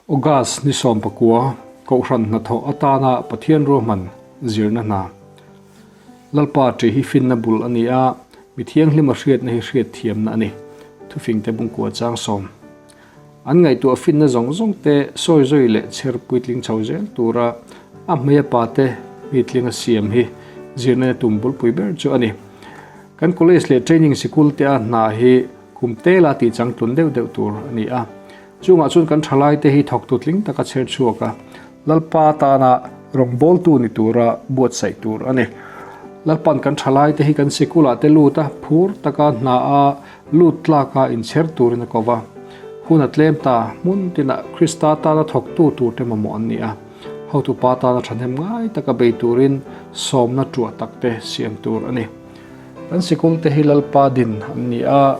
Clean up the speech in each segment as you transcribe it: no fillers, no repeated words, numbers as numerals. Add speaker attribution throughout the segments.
Speaker 1: August ni 19, Kohhran hnathawh atana Pathian ruahman zirna hna. Lalpa ṭih hi finna bul a ni a, mi thianghlima hriatna hi hriatthiamna a ni. Thufingte bungkua chang sawm. An ngaihtuah finna zawng zawng te sawi zawi leh chher puitling chho zel tura a hmeia pate mi tlinga siam hi zirna tum bulpui ber chu a ni. Kan college leh training sikul te a hna hi kum tela tih changtlun deuh deuh tur a ni a. Chungah chuan kan thalaite hi thawktu tling taka chher chhuak a, Lalpa tana rawngbawltu ni tura buatsaih tur a ni. Lalpan kan thalaite hi kan sikulah te lut a, phur taka hna a lut tlaka inchher turin a ko va. Hun a tlem ta, hmun tinah Krista tana thawktu turte mamawh an ni a. Hotupa tana thahnem ngai taka bei turin sawmna tuah takte siam tur a ni. Kan sikulte hi Lalpa din an ni a,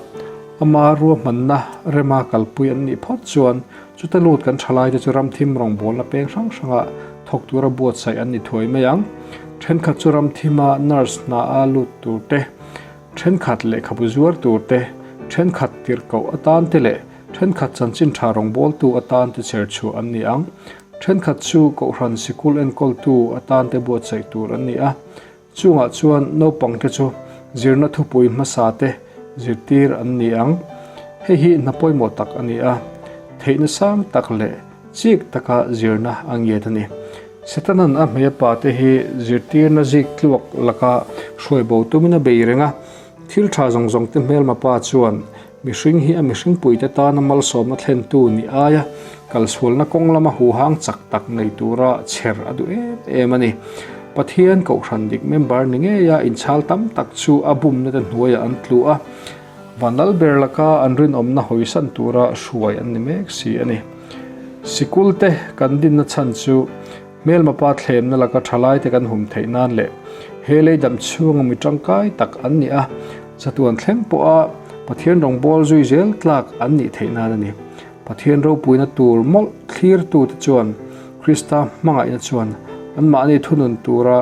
Speaker 1: ama ruahmanna rema kalpui an nih phawt chuan chuta lut kan thalaite chu ramthim rawngbawlna peng hrang hranga thawk tura buatsaih an ni thuai mai ang. Thenkhat chu ramthima nurse hna a lut tur te, thenkhat lehkhabu zuar tur te, thenkhat tirhkoh atan te leh thenkhat chanchin tha rawngbawltu atan te chher chhuah an ni ang. Thenkhat chu kohhran sikul enkawltu atan te buatsaih tur an ni a. Chungah chuan naupangte chu zirna thupui hmasa te zirtir an ni ang. Hei hi hna pawimawh tak a ni a, theihna sang tak leh chik taka zirna a ngiat a ni. Setanan a hmei a pate hi zirtirna zik tluak laka hruai bo tumin a bei reng a, thil tha zawng zawng te hmelma pa chuan mihring hi a mihringpuite tana malsawmna thlentu ni aia kalsualna kawng lama huhang chak tak nei tura chher a duh em em a ni. Pathian kohhran dik member ni ngeia inchhal tam tak chu a bumna te hnuaiah an tlu a, Vanlal ber laka an rinawmna hawisan tura hruai an ni mek si a ni. Sikul te kan dinna chhan chu hmelma pa thlemna laka thalaite kan hum theih nan leh he lei dam chhunga mi tangkai tak an ni a, chatuan thleng pawha Pathian rawngbâwl zui zel tlak an nih theih nan a ni. Pathian ropuina tur mawlh thlirtute chuan Krista hmangaihna chuan anmahni thunun tura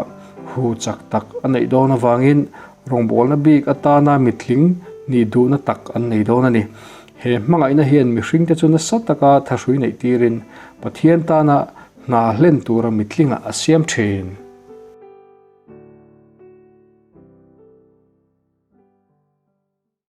Speaker 1: hu chak tak a neih dawn avangin rawngbawlna bik atana mitling nih duhna tak an nei dawn a ni. He hmangaihna hian mihringte chu nasa taka thahrui neih tirin Pathian tana hna hlen tura mitlingah a siam thin.